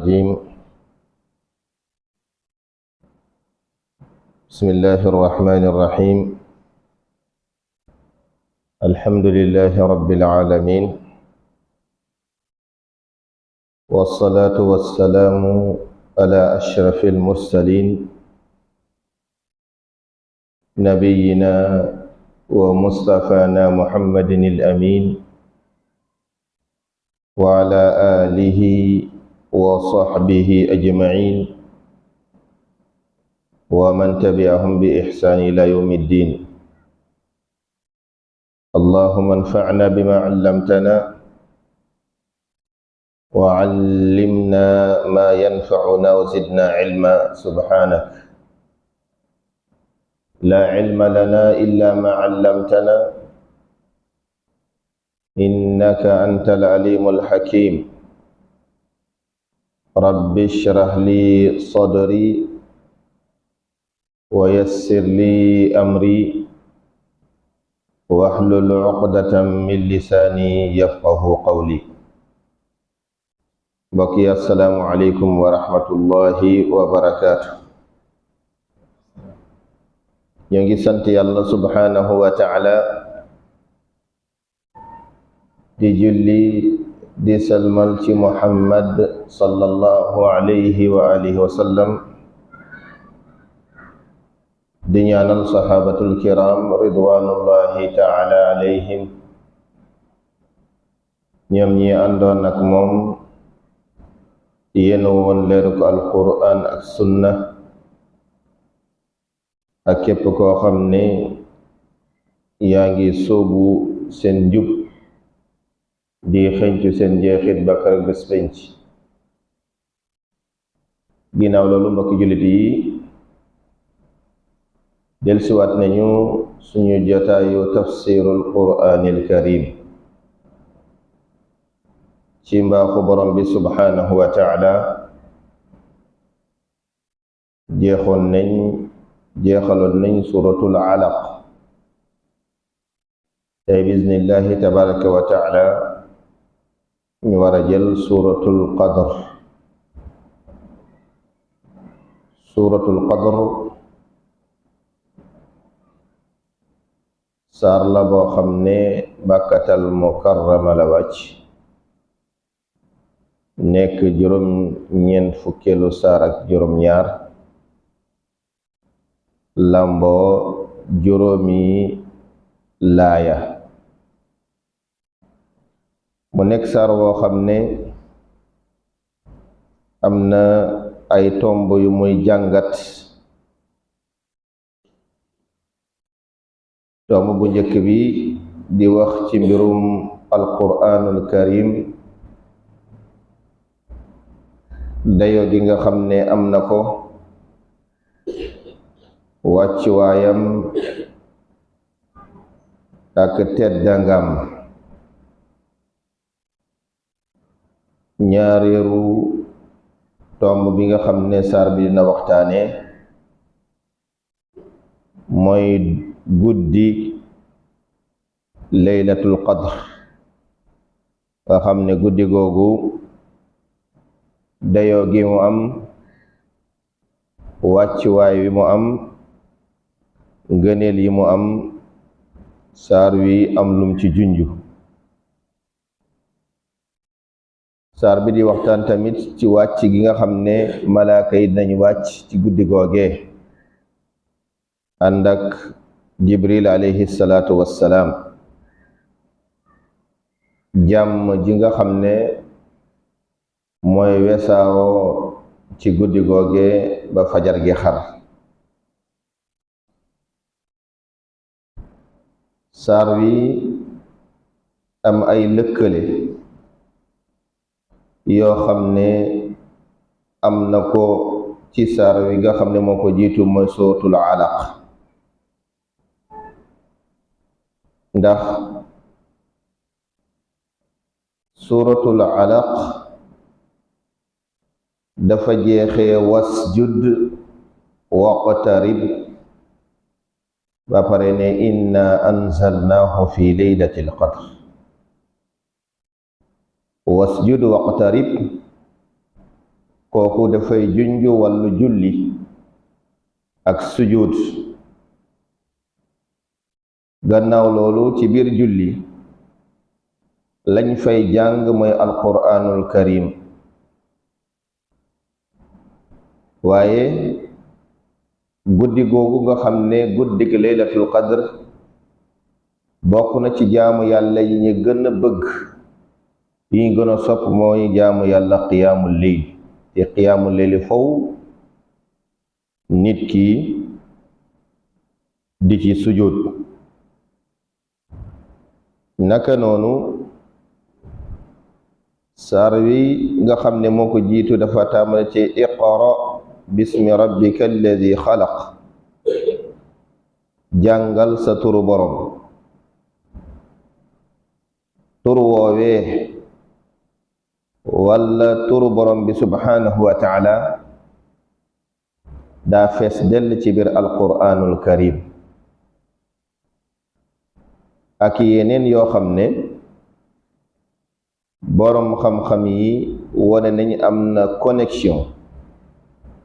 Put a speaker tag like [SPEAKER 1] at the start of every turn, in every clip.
[SPEAKER 1] الرجيم بسم الله الرحمن الرحيم الحمد لله رب العالمين والصلاة والسلام على أشرف المرسلين نبينا ومصطفانا محمد الأمين وعلى آله وصحبه أجمعين ومن تبعهم بإحسان إلى يوم الدين اللهم انفعنا بما علمتنا وعلمنا ما ينفعنا وزدنا علما سبحانك لا علم لنا إلا ما علمتنا إنك أنت العليم الحكيم رب اشرح لي صدري ويسر لي أمري واحلل عقدة من لساني يفقه قولي بقي السلام عليكم ورحمة الله وبركاته ينجي سنتي الله سبحانه وتعالى di julli di salmal ci Muhammad sallallahu alayhi wa alihi wa sallam di ñaanal sahabatul kiram ridwanullahi ta'ala alayhim ñoom ñi àndoon ak moom yéen woon leeru ko alquran ak sunna ak képp koo xam ne yaa ngi sóobu seen jub di xencu seen jeexit ba kër bés penc ginnaaw loolu mbokki jullit yi dellusiwaat nañu suñu jotaayu tafsirul quraanil karim ci mbaaxu borom bi subhanahu wa taala jeexaloon nañ suratul alaq tey bismillahi tabaraka wa taala ñu war a jël suratul qadr saar la boo xam ne Makkatal Mukarrama la wàcc nekk juróom ñeent fukkeelu saar ak juróom ñaar lamboo juróomi laaya mu nekk saar woo xam ne am na ay tomb yu muy jàngat tomb bu njëkk bi di wax ci mbirum alquranul karim dayo gi nga xam ne am na ko wàccuwaayam ak teddangam ñaareelu tomb bi nga xam ne saar bi dina waxtaane mooy guddi laylatul qadr nga xam ne guddi googu dayoo gi mu am wàccuwaay wi mu am ngëneel yi mu am saar wi am lum ci junju saar bi di waxtaan tamit ci wàcc gi nga xam ne malaaka yi dinañu wàcc ci guddi googee ànd ak Jibril alayhi salaatu wassalaam jàmm ji nga xam ne mooy wesaaroo ci guddi googee ba fajar gi xar saar wi am ay lëkkale yoo xam ne am na ko ci saar wi nga xam ne moo ko jiitu mooy suratul alaq ndax suratul alaq dafa jeexee wasjud waqtarib ba pare ne inna anzalnahu fi laylatil qadr wasjud waqtarib kooku dafay junju wàllu julli ak sujud. gannaaw loolu ci biir julli lañ fay jàng mooy alquraanul karim, waaye guddi googu nga xam ne guddig laylatul qadr bokk na ci jaamu yàlla yi ñu gën a bëgg, yi ñu gën a sopp mooy jaamu yàlla qiyaamul layl. te qiyaamul layl faw nit ki di ci sujud. naka noonu saar wi nga xam ne moo ko jiitu dafa tàmbale ci iqra bismi rabbika alladi xalaq, jàngal sa turu borom. turu woowee walla turu borom bi subhanahu wa taala daa fees dell ci biir alquraanul karim ak yeneen yoo xam ne boroom xam-xam yi wane nañ am na connexion,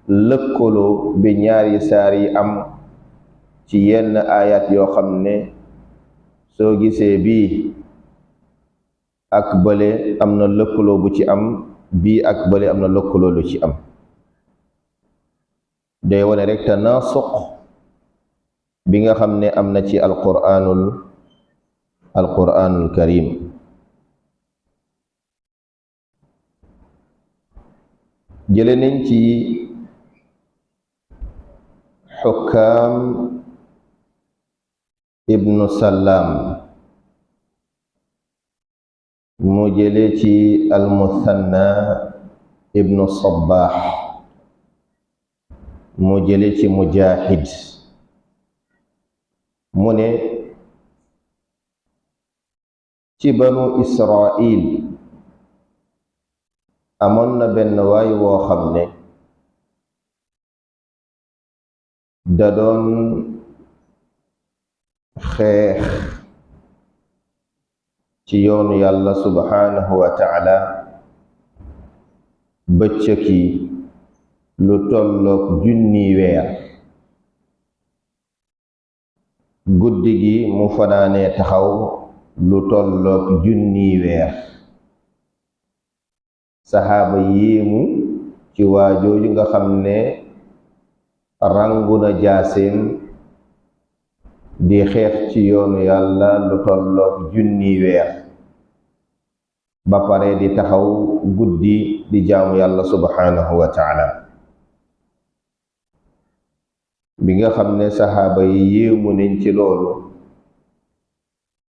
[SPEAKER 1] lëkkaloo bi ñaari saar yi am ci yenn ayat yoo xam ne soo gisee bii ak bële am na lëkkaloo bu ci am, bii ak bële am na lëkkaloo lu ci am. day wane rek tanaasuq bi nga xam ne am na ci alquraanul karim. jële nañ ci Xukaam ibnu Salaam mu jële ci almuthanna ibnu Sabbaax mu jële ci Mujaahid mu ne ci banu Israil amoon na benn waay woo xam ne da doon xeex ci yoonu yàlla subhanahu wa taala bëccëki lu tollook 1,000 weer, guddi gi mu fanaanee taxaw lu tollook 1,000 weer. saxaaba yéemu ci waajooju nga xam ne rangu na jaaseem di xeex ci yoonu yàlla lu tollook 1,000 weer ba pare di taxaw guddi di jaamu yàlla subhanahu wa taala. bi nga xam ne saxaaba yi yéemu nañ ci loolu,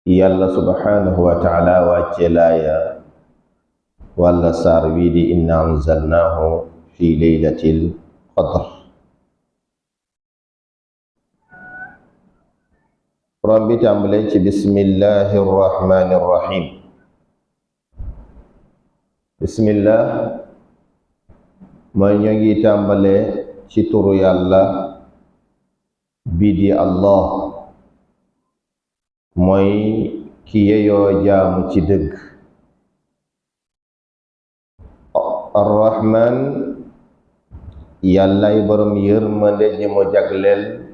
[SPEAKER 1] yàlla subhanahu wa taala wàcce laaya walla saar wii di inna anzalnaahu fi laylatil qadr. borom bi tàmbale ci bismillahi rrahmani rrahim. bismillah mooy ñoo ngi tàmbale ci turu yàlla bi di Allah, mooy ki yeyoo jaamu ci dëgg. arrahman yàllay borom yërmande ji mu jagleel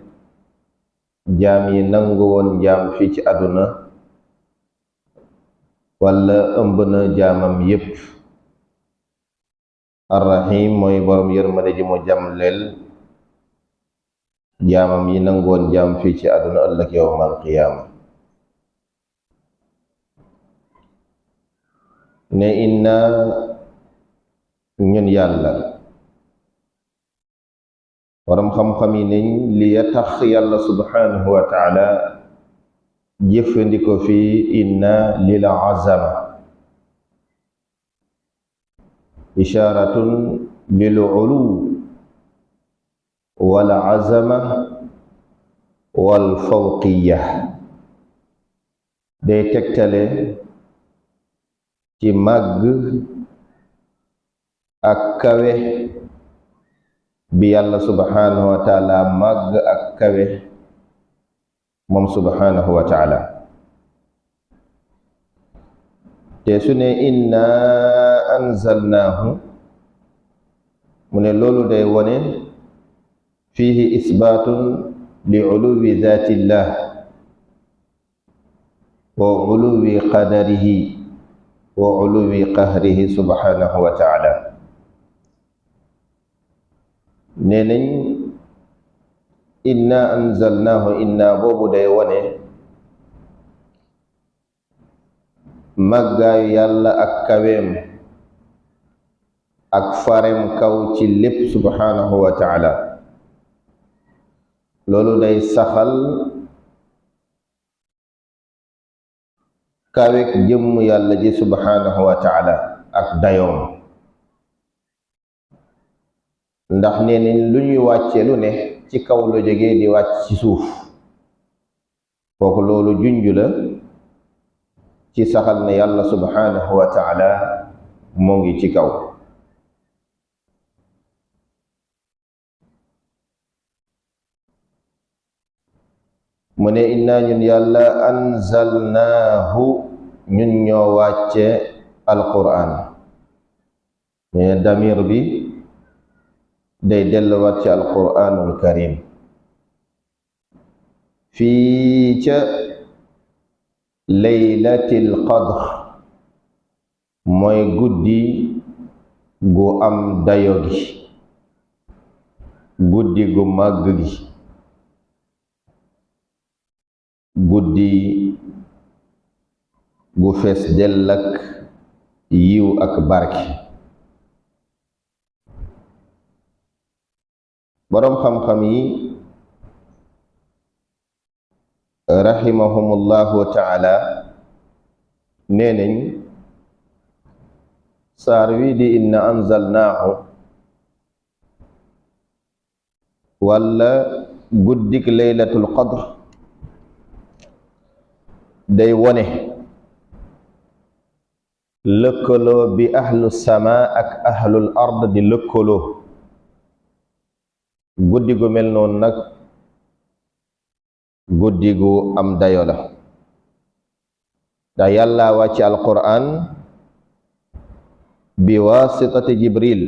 [SPEAKER 1] jaam yi nangu woon jaam fii ci àdduna walla ëmb na jaamam yépp. arrahim mooy borom yërmande ji mu jagleel jaamam yi nangu woon jaam fii ci àdduna ëllëg yawmal qiyaama. ne inna ñun yàlla, waram xam-xam yi nañ li ya tax yàlla subhanahu wa taala jëfandiko fi inna lil azama, isharatun lil ulu wal azama wal fawqiya. day tegtale ci màgg ak kawe bi yàlla subhanahu wa taala màgg ak kawe moom subhanahu wa taala. te su ne inna anzalnaahu mu ne loolu day wone fiihi isbaatun li uluwi zaatillah wa uluwi qadarihi wa uluwi qahrihi subhanahu wa taala. nee nañ inna anzalnaahu, inna boobu day wone màggaayu yàlla ak kaweem ak farem kaw ci lépp subhanahu wa taala. loolu day saxal kawek jëmm yàlla ji subhanahu wa taala ak dayoom, ndax nee nañ lu ñuy wàcce lu ne ci kaw la jógee di wàcc ci suuf. kooku loolu junj la ci saxal ne yàlla subhanahu wa taala moo ngi ci kaw. mu ne inna ñun yàlla anzalnaahu, ñun ñoo wàcce alquran. mais damir bi day delluwaat ci alquranul karim. fii ca laylatil qadr, mooy guddi gu am dayo gi, guddi gu màgg gi, guddi gu fees dell ak yiw ak barke. boroom xam-xam yi rahimahumullahu taala nee nañ saar wi di inna anzalnaahu walla guddik laylatul qadr day wone lëkkaloo bi ahlu sama ak ahlul ard di lëkkaloo. guddi gu mel noonu nag guddi gu am dayo la, da yàlla wàcc alquran bi wasitati jibril.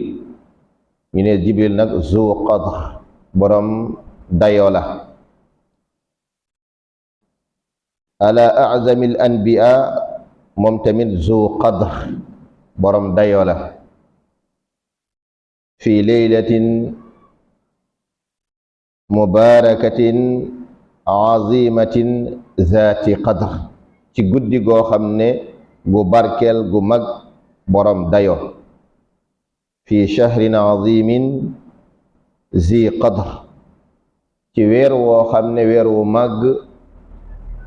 [SPEAKER 1] ñu ne jibril nag zu qadr, borom dayo la. ala a'zamil anbiya, moom tamit zu qadr, borom dayo la. fi laylatin mubarakatin azimatin zaati qadr, ci guddi goo xam ne gu barkeel gu mag borom dayo. fi shahrin azimin zi qadr, ci weer woo xam ne weer wu mag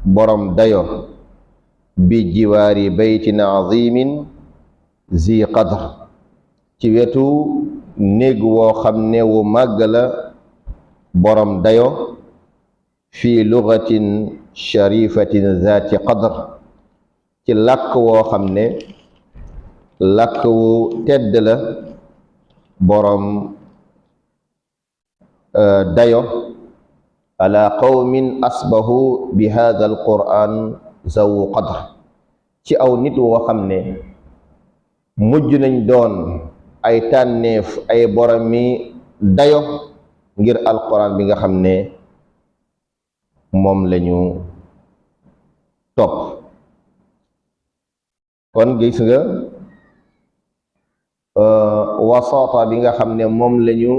[SPEAKER 1] borom dayo. bi jiwaari baytin azimin zi qadr, ci wetu néeg woo xam ne wu mag la borom dayo. fi lugatin sharifatin zaati qadr, ci làkk woo xam ne làkk wu tedd la borom dayo. ala qawmin asbahu bi hadha alquran zawu qadr, ci aw nit woo xam ne mujj nañ doon ay tànneef, ay boromi dayo ngir alquran bi nga xam ne moom lañu topp. kon gis nga wasaata bi nga xam ne moom lañu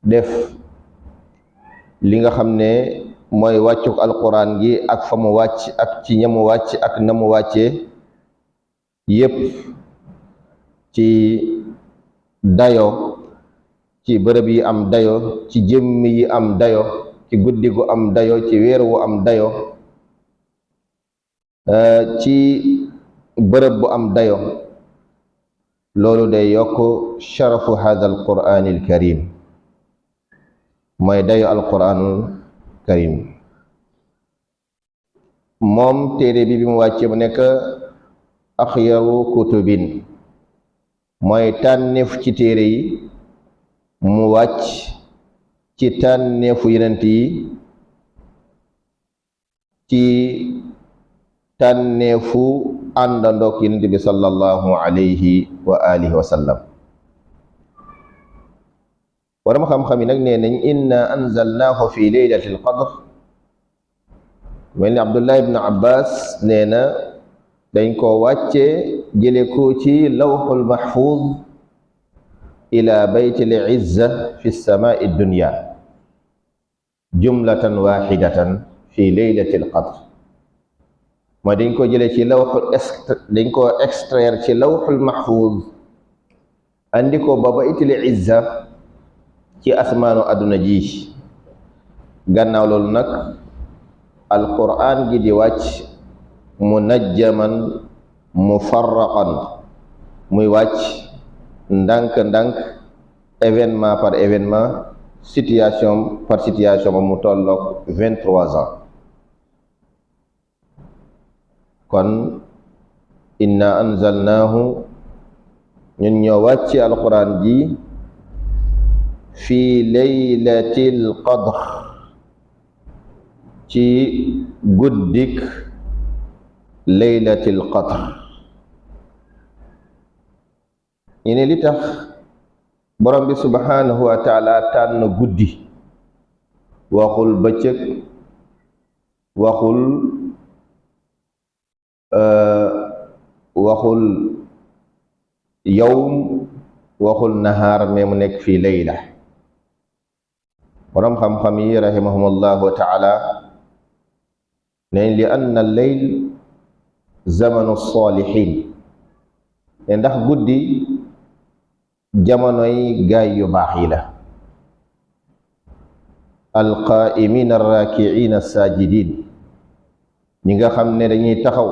[SPEAKER 1] def li nga xam ne mooy wàccuk alquran gi ak fa mu wàcc ak ci ñamu wàcc ak na mu wàccee yépp ci dayo, ci bërëb yi am dayo, ci jëmm yi am dayo, ci guddi gu am dayo, ci weer wu am dayo, ci bërëb bu am dayo. loolu day yokk sharafu hada alquran alkarim, mooy dayo alquranul karim. moom téere bi mu wàcce mu nekk axyaru kutubin, mooy tànneef ci téere yi, mu wàcc ci tànneefu yenent yi, ci tànneefu àndandook yenent bi sallallahu alayhi wa alihi wa sallam. waram xam-xam yi nag nee nañ inna anzalnaahu fi laylatil qadr mel ni Abdullah ibn Abbas nee na dañ ko wàcce jële ko ci lawxul mahfuz ila baytil izza fi samaa'i dunya jumlatan wahidatan fi laylatil qadr mooy dañ ko jële ci dañ ko extraire ci lawxul mahfuz andi ko ba baytil izza ci asmaanu àdduna ji. gannaaw loolu nag alquran gi di wàcc munajjaman mufarraqan muy wàcc ndànk-ndànk événement par événement situation par situation ba mu tolloog 23 ans. kon inna anzalnaahu ñun ñoo wàcc alquran ji fi laylatil qadr ci guddik laylatil qadr. ñu ne li tax borom bi subhanahu wa taala tànn guddi waxul bëccëg waxul yawm waxul nahaar mais mu nekk fii layla. borom xam-xam yi rahimahumullahu taala ne li anna al-layl zamanu salihin ne ndax guddi jamonoy gaay yu baax yi la. alqaa'imiina arraaki'iina assaajidiin ñi nga xam ne dañuy taxaw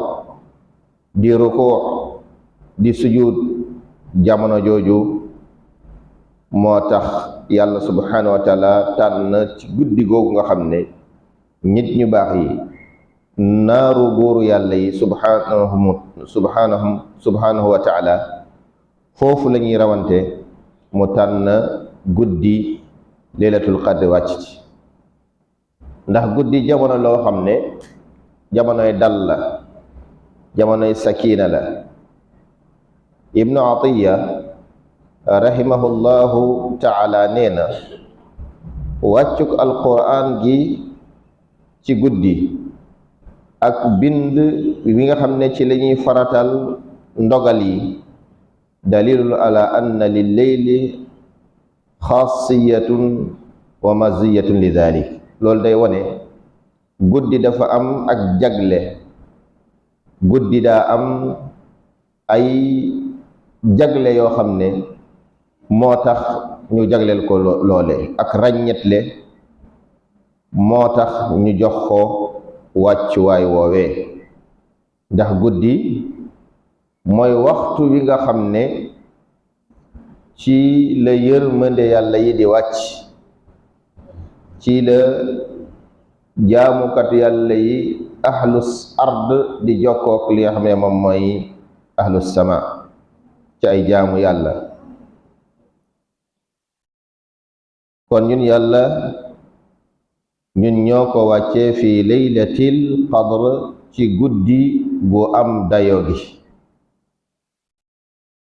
[SPEAKER 1] di rukuu di sujud jamono jooju moo tax yàlla subhanahu wa taala tànn ci guddi googu nga xam ne nit ñu baax yi naaru góoru yàlla yi subhanahu wa taala foofu la ñuy rawante mu tànn guddi laylatul qadr wàcc ci. ndax guddi jamono loo xam ne jamonoy dal la, jamonoy sakina la. ibnu atiya rahimahullahu taala nee na wàccuk alquran gi ci guddi ak bind wi nga xam ne ci la ñuy faratal ndogal yi dalilul ala anna lil layli xaasiyatun wa maziyatun li dalik. loolu day wone guddi dafa am ak jagle, guddi daa am ay jagle yoo xam ne moo tax ñu jagleel ko loole ak ràññetle moo tax ñu jox ko wàccuwaay woowee. ndax guddi mooy waxtu wi nga xam ne ci la yërmande yàlla yi di wàcc, ci la jaamukat yàlla yi ahlus ard di jokkook li nga xam ne moom mooy ahlus sama ci ay jaamu yàlla. kon ñun yàlla ñun ñoo ko wàccee fi laylatil qadr ci guddi bu am dayo gi.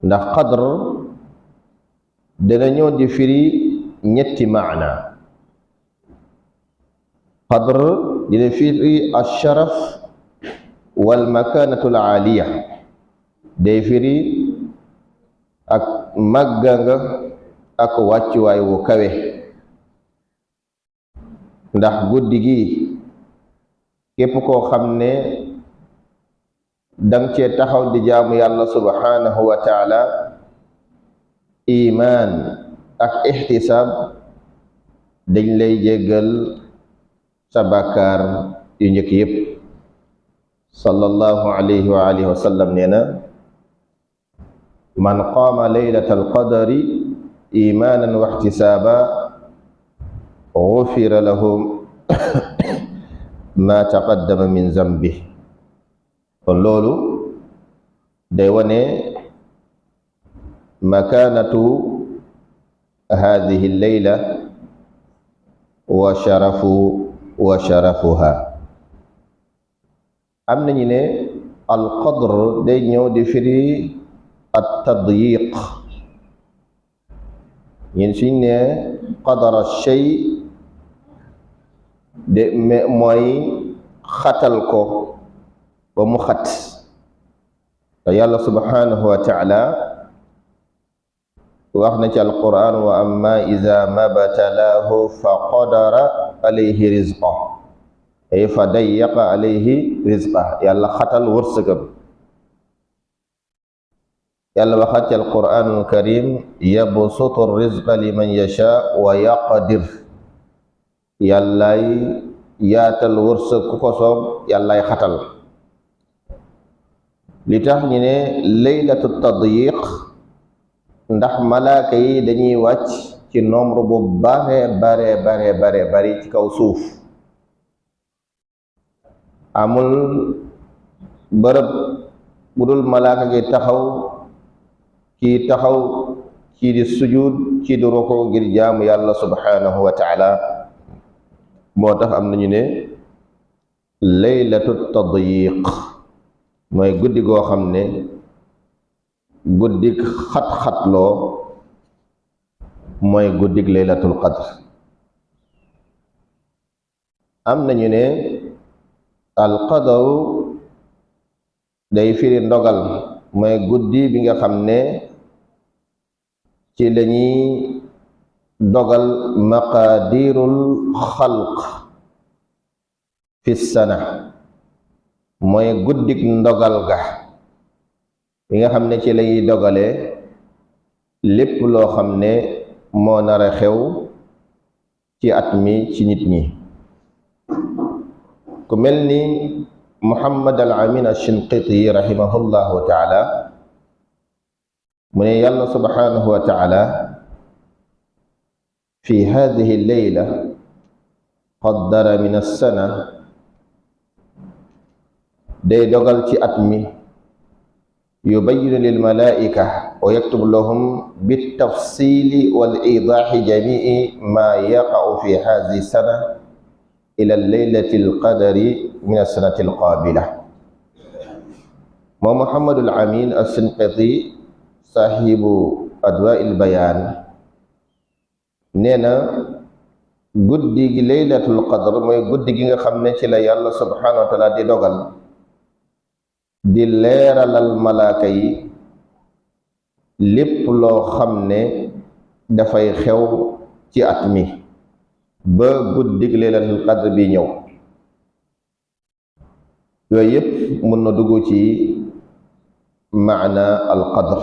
[SPEAKER 1] ndax qadr dana ñëw di firi ñetti maana. qadr dina firi asharaf wal makanatu al aaliya, day firi ak màgga nga ak wàccuwaay wu kawe. ndax guddi gi képp koo xam ne dang cee taxaw di jaamu yàlla subhanahu wa taala iman ak ihtisab, dañ lay jéggal sa bàkkaar yu njëkk yépp. sallallahu alayhi wa alihi wa sallam nee na man qaama laylatal qadri imanan wa ihtisaba ghufira lahu ma taqaddama min zambi. kon loolu day wane makanatu hadhihi al-layla wa sharafuha. am nañu ne al-qadr day ñëw di firi at-tadyiq, ñun suñ ne qadara shay de mooy xatal ko ba mu xat te yàlla subhanahu wa taala wax na ci alquran wa amma iza mabtalaahu fa qadara alayhi rizqa ay fa dayyaqa alayhi rizqa yàlla xatal wërsëgam. yàlla waxaat ci alquranul karim yabsutu rizqa liman yasha wa yaqdir yàllaay yaatal wërsëg ku ko soob yàllaay xatal. li tax ñu ne laylatu tadyiq ndax malaaka yi dañuy wàcc ci nombre bu bare bari ci kaw suuf. amul bërëb bu dul malaaka gi taxaw kii taxaw kii di sujud kii di ruku ngir jaamu yàlla subhanahu wa taala. moo tax am nañu ne laylatu tadyiq mooy guddi goo xam ne guddik xat-xatloo mooy guddik laylatul qadr. am nañu ne alqadaru day firi ndogal mooy guddi bi nga xam ne ci lañuy dogal maqadirul xalq fi sana mooy guddik ndogal ga bi nga xam ne ci lañuy dogale lépp loo xam ne moo nar a xew ci at mi ci nit ñi. ku mel ni Muhammad al Amin ash-Shinqiti rahimahullahu taala mu ne yàlla subhanahu wa taala fi hadihi leyla qaddara min as-sana day dogal ci at mi yubayyinu lil malaika wa yaktubu lahum bitafsili wal idahi jamii ma yaqa'u fi hadhihi sana ila leylati alqadari min as-sanati alqabila. moom Muhammadul Amin as-Sinqiti sahibu adwa'il bayan nee na guddi gi laylatul qadr mooy guddi gi nga xam ne ci la yàlla subhanahu wa taala di dogal di leeralal malaaka yi lépp loo xam ne dafay xew ci at mi ba guddig laylatul qadr bi ñëw. yooyu yëpp mën na dugg ci maana al qadr.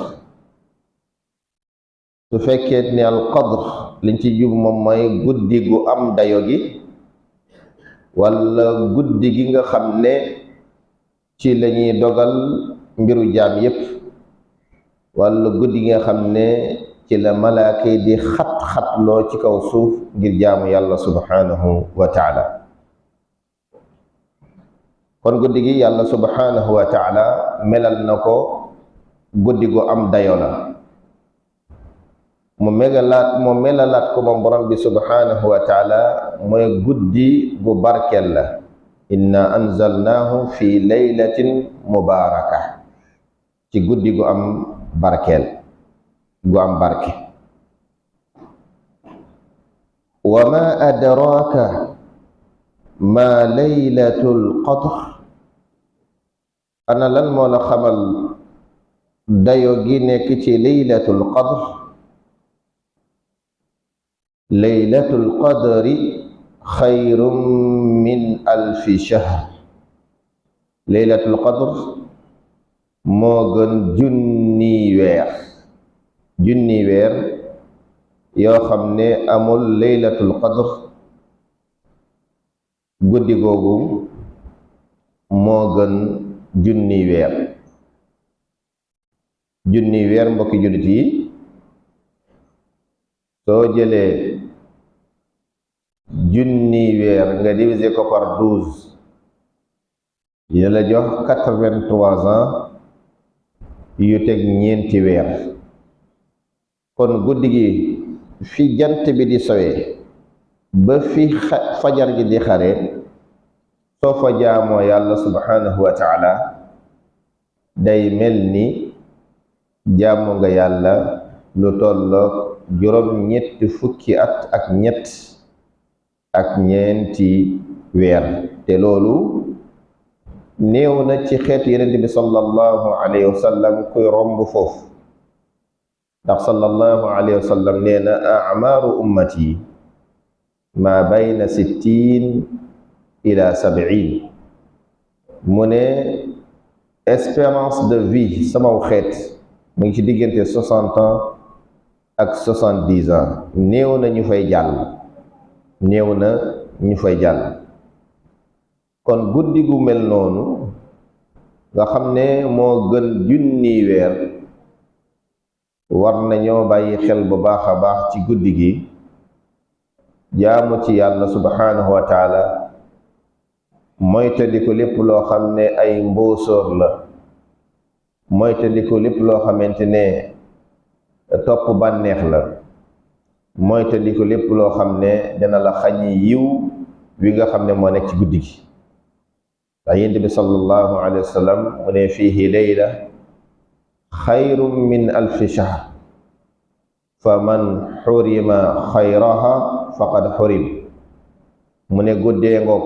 [SPEAKER 1] su fekkee ne al qadr liñ ci jub moom mooy guddi gu am dayo gi wala guddi gi nga xam ne ci lañuy dogal mbiru jaam yépp wala guddi gi nga xam ne ci la malaaka yi di xat-xatloo ci kaw suuf ngir jaamu yàlla subhanahu wa taala. kon guddi gi yàlla subhanahu wa taala melal na ko guddi gu am dayo la. mu melalaat ko moom borom bi subhanahu wa taala mooy guddi gu barkeel la. inna anzalnaahu fi laylatin mubaraka ci guddi gu am barkeel gu am barke. wa ma adraka ma laylatul qadr ana lan moo la xamal dayo gi nekk ci laylatul qadr. laylatul qadri xayrun min alfi shahr. laylatul qadr moo gën junni weer yoo xam ne amul laylatul qadr. guddi googu moo gën junni weer mbokki jullit yi. soo jëlee junni weer nga diviser ko par 12 dina la jox 83 ans yu teg ñeenti weer. kon guddi gi fi jant bi di sowee ba fi fajar gi di xare soo fa jaamoo yàlla subhanahu wa taala day mel ni jaamu nga yàlla lu tolloog juróom ñetti fukki at ak ñett ak ñeenti weer te loolu néew na ci xeet Yonent bi sallallahu alayhi wa sallam kuy romb foofu ndax sallallahu alayhi wa sallam nee na a'maaru ummati ma bayna 60 ila 70 mu ne espérance de vie samaw xeet mu ngi ci diggante 60 ans ak 70 ans néew na ñu fay jàll néew na ñu fay jàll kon guddi gu mel noonu nga xam ne moo gën junni weer war nañoo bàyyi xel bu baax a baax ci guddi gi jaamu ci yàlla subhanahu wa taala moytandiku lépp loo xam ne ay mbóosóor la moytandiku lépp loo xamante ne topp bànneex la moytandiku lépp loo xam ne dana la xañi yiw wi nga xam ne moo nekk ci guddi gi ndax Yonent bi sallallahu alayhi wa sallam mu ne fiihi layla xayrun min alfi shahr fa man xurima xayraha faqad xurim mu ne guddee ngoog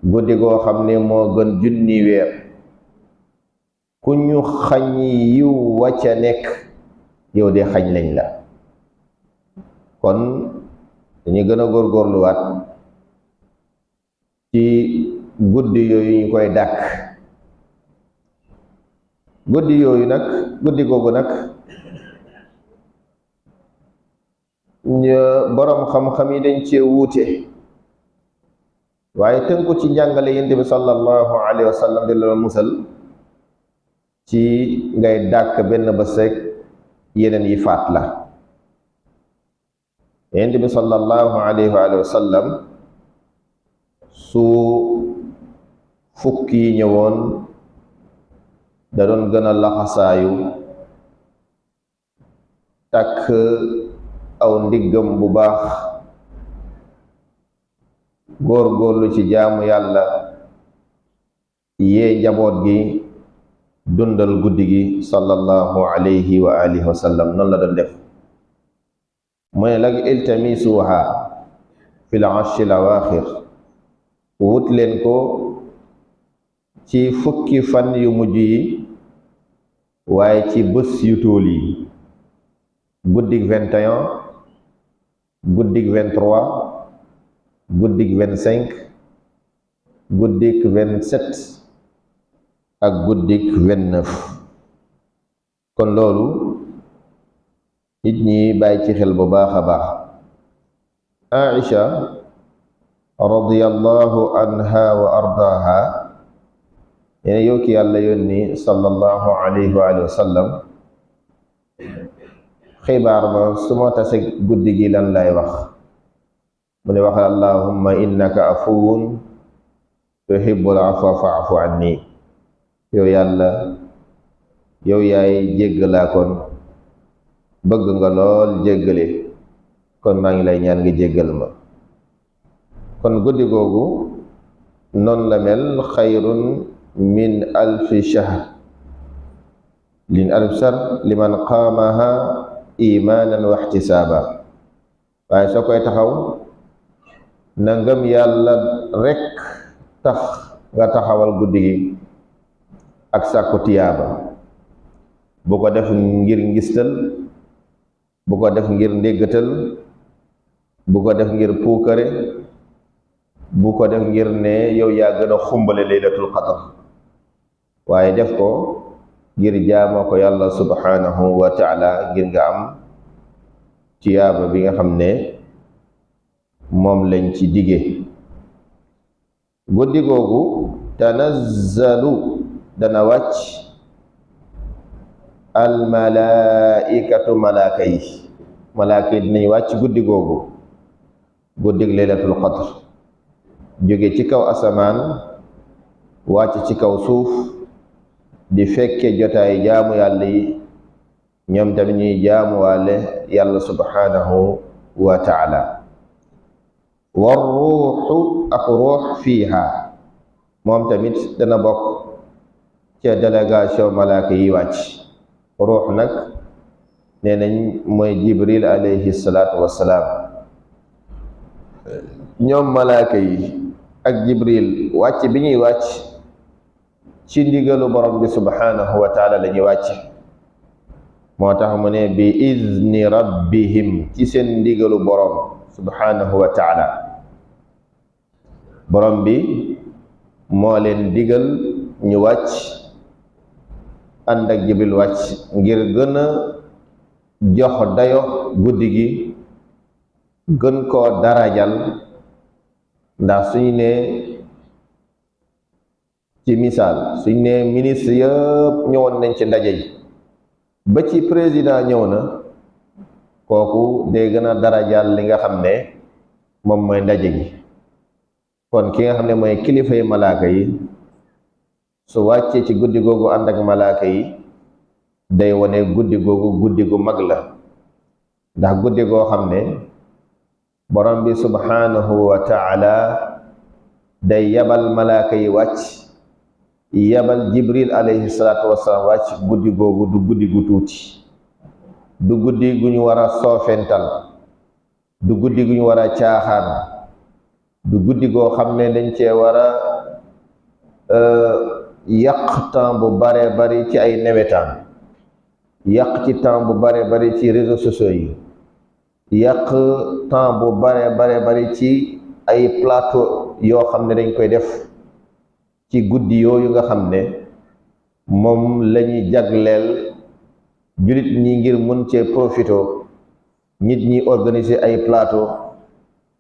[SPEAKER 1] guddi goo xam ne moo gën junni weer ku ñu xañ yiw wacca nekk yow de xañ lañ la kon dañu gën a góorgóorluwaat ci guddi yooyu ñu koy dàkk guddi yooyu nag guddi googu nag boroom xam-xam yi dañ cee wuute waaye tënku ci njàngale Yonent bi sallallahu alayhi wa sallam di la musal ci ngay dàkk benn bés rek yeneen yi faat la Yonent bi sallallahu alayhi wa sallam su fukki yi ñëwoon da doon gën a laxasaayu takk aw ndiggam bu baax góor-góorlu ci jaamu yàlla yee njaboot gi dundal guddi gi sallallahu alayhi wa alihi wa sallam noonu la doon def mu ne lag iltamisuha fi l ashri l awaaxir wut leen ko ci fukki fan yu mujj yi waaye ci bés yu tóol yi guddig 21 guddig 23 guddig 25 guddig 27 ak guddig 29 kon loolu nit ñi bàyyi ci xel bu baax a baax Aisha radiyallahu anha wa ardaha yene yow ki yàlla yónni sallallahu alayhi wa sallam xibaar ma su ma tase guddi gi lan lay wax mu ne wax allahumma innaka afuwun tuhibbul afwa fa'fu anni yow yàlla yow yaay jéggalaa kon bëgg nga lool jéggale kon maa ngi lay ñaan nga jéggal ma kon guddi googu noonu la mel xayrun min alfi shahr liman qaamaha imaanan wa ihtisaaba waaye soo koy taxaw na ngëm yàlla rekk tax nga taxawal guddi gi ak sàkku tiyaaba bu ko def ngir ngistal bu ko def ngir ndéggatal bu ko def ngir puukare bu ko def ngir ne yow yaa gën a xumbale laylatul qadr waaye def ko ngir jaamoo ko yàlla subhanahu wa taala ngir nga am tiyaaba bi nga xam ne moom lañ ci dige guddi googu tanazzalu dana wàcc almalaikatu malaaka yi dinañ wàcc guddi googu guddig laylatul qadr jóge ci kaw asamaan wàcc ci kaw suuf di fekke jotaay jaamu yàlla yi ñoom tamit ñuy jaamuwaale yàlla subhanahu wa taala war ruuxu ak ruux fiiha moom tamit dana bokk ca délégation malaaka yi wàcc ruux nag nee nañ mooy Jibril alayhi salaatu wassalaam. ñoom malaaka yi ak Jibril wàcc bi ñuy wàcc ci ndigalu borom bi subhanahu wa taala la ñuy wàcc. moo tax mu ne bi izni rabbihim, ci seen ndigalu borom subhanahu wa taala. borom bi moo leen digal ñu wàcc ànd ak Jibril wàcc ngir gën a jox dayo guddi gi, gën koo darajal. ndax suñu ne ci misaal suñu ne ministre yëpp ñëwoon nañ ci ndaje ji ba ci président ñëw na, kooku day gën a darajal li nga xam ne moom mooy ndaje gi. kon ki nga xam ne mooy kilifay malaaka yi su wàccee ci guddi googu ànd ak malaaka yi day wone guddi googu guddi gu mag la, ndax guddi goo xam ne borom bi subhanahu wa taala day yabal malaaka yi wàcc, yabal Jibril alayhi salaatu wassalaam wàcc. guddi googu du guddi gu tuuti, du guddi gu ñu war a soofental, du guddi gu ñu war a caaxaan, du guddi goo xam ne dañ cee war a yàq temps bu bare bari ci ay newetaan, yàq ci temps bu bare bari ci réseaux sociaux yi, yàq temps bu bare bari ci ay plateau yoo xam ne dañ koy def ci guddi yooyu nga xam ne moom lañuy jagleel jullit ñi ngir mën cee profito. nit ñi organiser ay plateau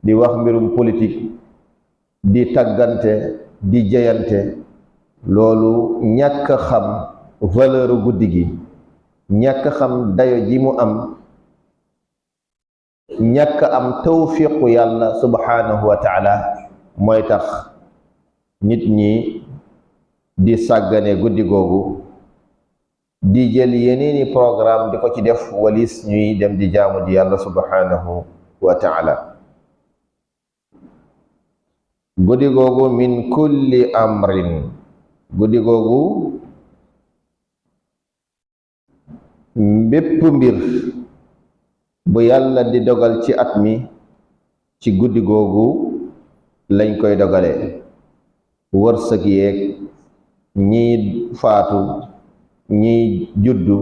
[SPEAKER 1] di wax mbirum politique, di tàggante, di jeyante. loolu ñàkk xam valeur guddi gi, ñàkk xam dayo ji mu am, ñàkk am tawfiqu yàlla subhanahu wa taala mooy tax nit ñi di sàggane guddi googu, di jël yeneeni programme di ko ci def walis ñuy dem di jaamu ji yàlla subhanahu wa taala. guddi googu min kulli amrin, guddi googu bépp mbir bu yàlla di dogal ci at mi ci guddi googu lañ koy dogalee. wërsëg yeeg ñiy faatu, ñiy juddu,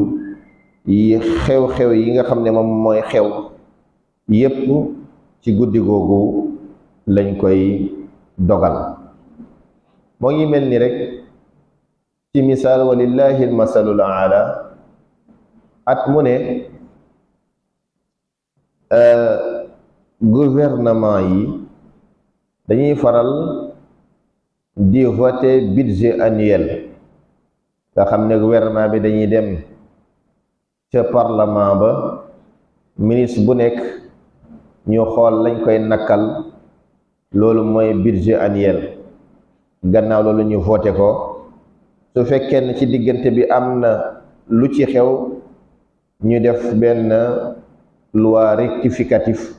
[SPEAKER 1] yi xew-xew yi nga xam ne moom mooy xew yépp ci guddi googu lañ koy dogal. moo ngi mel ni rek ci misaal, walillahi almasalul aala. at mu ne gouvernement yi dañuy faral di voter budget annuel, nga xam ne gouvernement bi dañuy dem ca parlement ba, ministre bu nekk ñu xool lañ koy nakkal. loolu mooy budget annuel. gannaaw loolu ñu voté ko. su fekkee ne ci diggante bi am na lu ci xew, ñu def benn loi rectificatif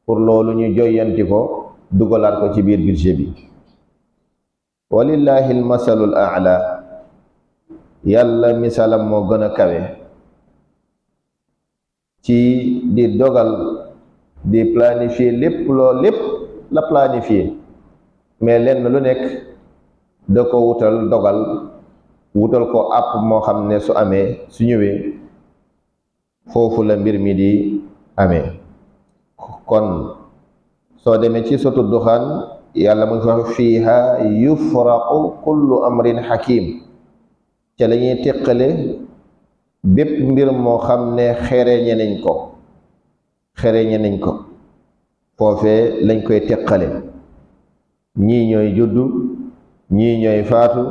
[SPEAKER 1] pour loolu ñu joyanti ko, dugalaat ko ci biir budget bi. walillahi almasalul a'la. yàlla misalam moo gën a kawe ci di dogal, di planifier lépp la planifier, mais lenn lu nekk da ko wutal dogal, wutal ko àpp moo xam ne su amee, su ñëwee foofu la mbir mi di amee. kon soo demee ci sotu duxaan, yàlla mu ngi wax fiiha yufraqu kullu amrin hakim. ca la ñuy teqale bépp mbir moo xam ne xereñe nañ ko foofee lañ koy teqale. ñii ñooy juddu, ñii ñooy faatu,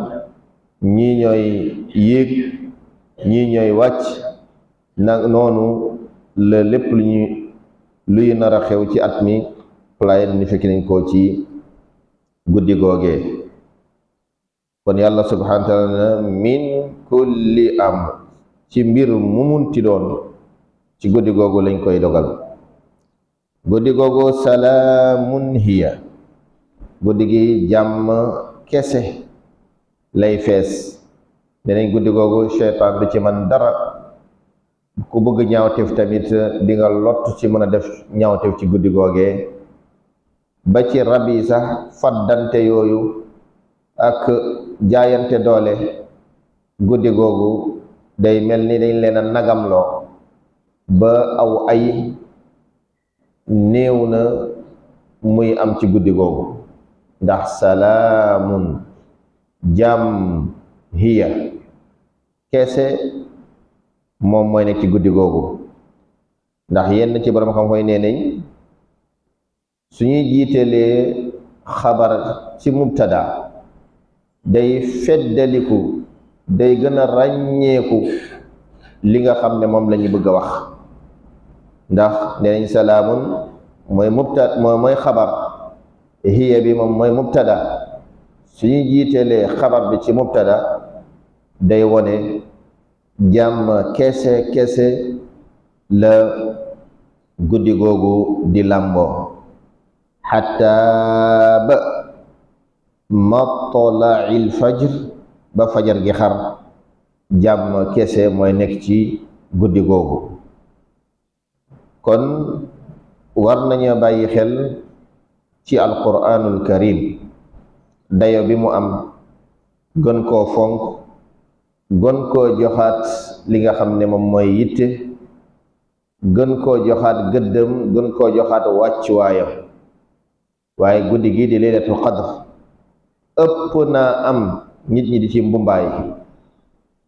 [SPEAKER 1] ñii ñooy yéeg, ñii ñooy wàcc. nag noonu la lépp luy nar a xew ci at mi planifié nañ ko ci guddi googee. kon yàlla subhanahu wa taala min kulli amr, ci mbir mu munti doon ci guddi googu lañ koy dogal. guddi googu salaamun hiya, guddi gi jàmm kese lay fees. dinañ guddi googu seytaan du ci man dara, ku bëgg ñaawteef tamit di nga lott ci mën a def ñaawteef ci guddi googee ba ci rab yi sax faddante yooyu ak jaayante doole guddi googu day mel ni dañ leen a nagamloo ba aw ay néew na muy am ci guddi googu ndax salaamun jàmm hiya kese moom mooy nekk ci guddi googu ndax yenn ci borom xam-xam nee nañ suñuy jiitelee xabar ci mubtada day feddaliku day gën a ràññeeku li nga xam ne moom la ñu bëgg a wax ndax nee nañ salaamun mooy mubtada mooy xabar hiya bi moom mooy mubtada suñuy jiitelee xabar bi ci mubtada day wone jàmm kese kese la guddi googu di làmboo xataa ba matla'il fajr ba fajar gi xar jàmm kese mooy nekk ci guddi googu kon war nañu bàyyi xel ci alquranul karim dayo bi mu am gën koo fonk gën koo joxaat li nga xam ne moom mooy yitte gën koo joxaat gëddëm gën koo joxaat wàccuwaayam waaye guddi gi di laylatul qadr ëpp naa am nit ñi di ci mbumbaay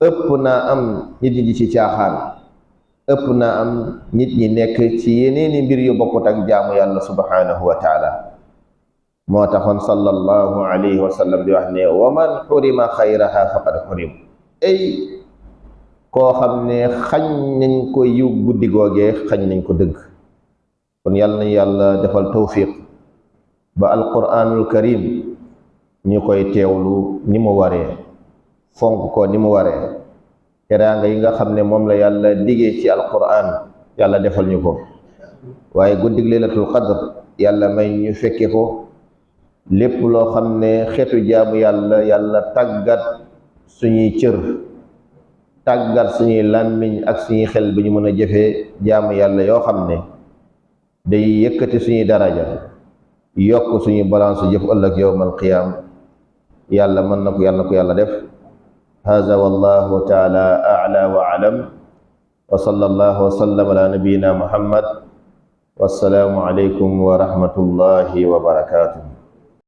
[SPEAKER 1] ëpp naa am nit ñi di ci caaxaan ëpp naa am nit ñi nekk ci yeneeni mbir yu bokkut ak jaamu yàlla subhanahu wa taala moo taxoon sallallahu alayhi wa sallam di wax ne wa man xurima xayraha faqad xurim ay koo xam ne xañ nañ ko yiw guddi googee xañ nañ ko dëgg kon yàlla nañu yàlla defal tawfiq ba alquranul karim ñu koy teewlu ni mu waree fonk ko ni mu waree teraanga yi nga xam ne moom la yàlla digee ci alquran yàlla defal ñu ko waaye guddig laylatul qadr yàlla may ñu fekke ko lépp loo xam ne xeetu jaamu yàlla tàggat suñuy cër tàggat suñuy làmmiñ ak suñuy xel bi ñu mën a jëfee jaamu yàlla yoo xam ne day yëkkati suñuy daraja yokk suñuy balance jëf ëllëg yawmal qiyaam yàlla mën na ko yàlla def hada wallahu taala a'la wa a'lam wa sallallahu wa sallam ala nabiyyina muhammad wassalaamu alaykum wa rahmatullahi wa barakatuh